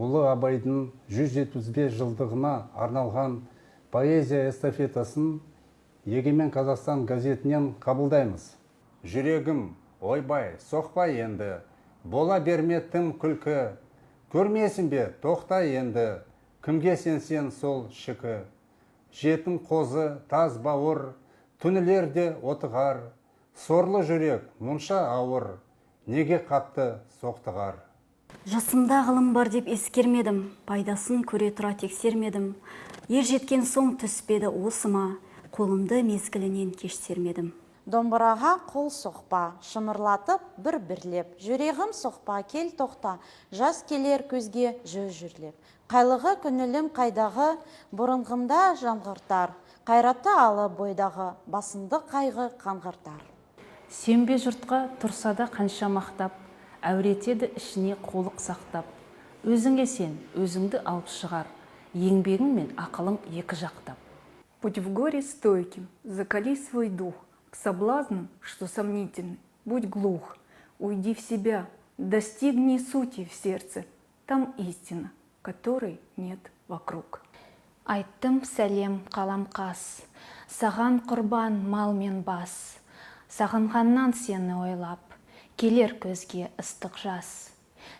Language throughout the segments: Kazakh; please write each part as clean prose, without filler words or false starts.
Ұлы Абайдың 175 жылдығына арналған поэзия эстафетасын Егемен Қазақстан газетінен қабылдаймыз. Жүрегім, ойбай, соқпа енді, бола берме тым күлкі. Көрмесін бе, тоқта енді, кімге сенсең сол шікі. Жетім қозы, таз бауыр, түнілер де отығар, сорлы жүрек мұнша ауыр, неге қатты соқтығар. Жасымда ғылым бар деп ескермедім, пайдасын көре тұра тексермедім. Ер жеткен соң түспеді осыма, қолымды мезгілінен кеш сермедім. Домбыраға қол соқпа, шымырлатып бір бірлеп, жүрегім соқпа, кел тоқта, жас келер көзге жүз жүрлеп. Қайлығы көңілім қайдағы, бұрынғымда жаңғыртар, қайратты алып бойдағы, басынды қайғы қаңғыртар. Сенбе жұртқа тұрса да қанша мақтап, әуретеді ішіне қулық сақтап. Өзіңе сен, өзіңді алып шығар, еңбегің мен ақылың екі жақтап. Будь в горе стойким, закали свой дух, к соблазнам, что сомнительны, будь глух. Уйди в себя, достигни сути в сердце, там истина, которой нет вокруг. Айттым сәлем, қаламқас, саған құрбан мал мен бас. Сағынғаннан сені ойлап, келер көзге ыстық жас.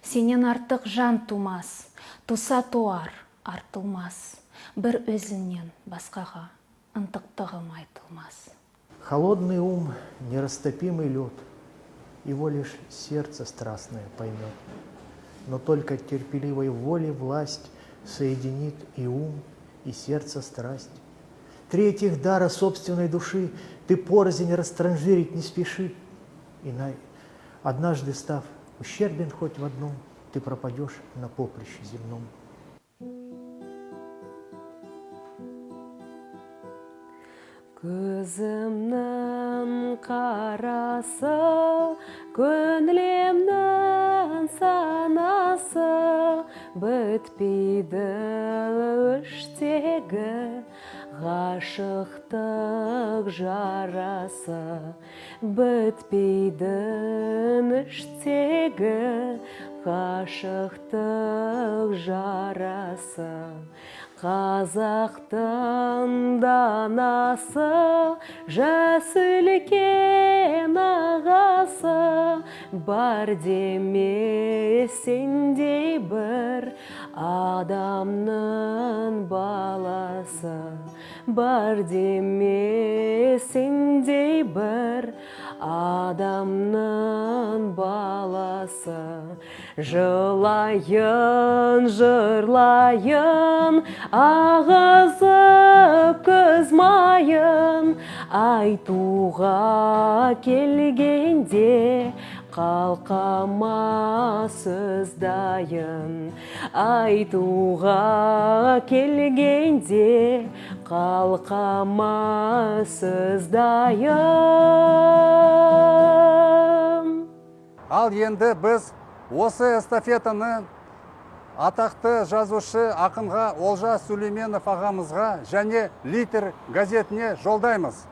Сенен артық жан тумас, туса туар, артылмас. Бір өзіңнен басқаға ынтықтығым айтылмас. Холодный ум, нерастопимый лед, его лишь сердце страстное поймет. Но только терпеливой воле власть соединит и ум, и сердце страсть. Третьих дара собственной души ты порознь растранжирить не спеши. И однажды став ущербен хоть в одном, ты пропадешь на поприще земном. Көзімнің қарасы, көңілімнің санасы, бітпейді іштегі ғашықтық жарасы, бітпейді іштегі ғашықтық жарасы. Қазақтың данасы, жас үлкен ағасы, бар деме сендей бір адамның баласы, бар деме сендей бір адамның баласы. Жылайын, жырлайын, ағызып көз майын, айтуға келгенде қалқама сөз дайын. Айтуға келгенде қалқама сөз дайын. Ал енді біз осы эстафетаны атақты жазушы ақынға Олжас Сүлейменов ағамызға және Литер газетіне жолдаймыз.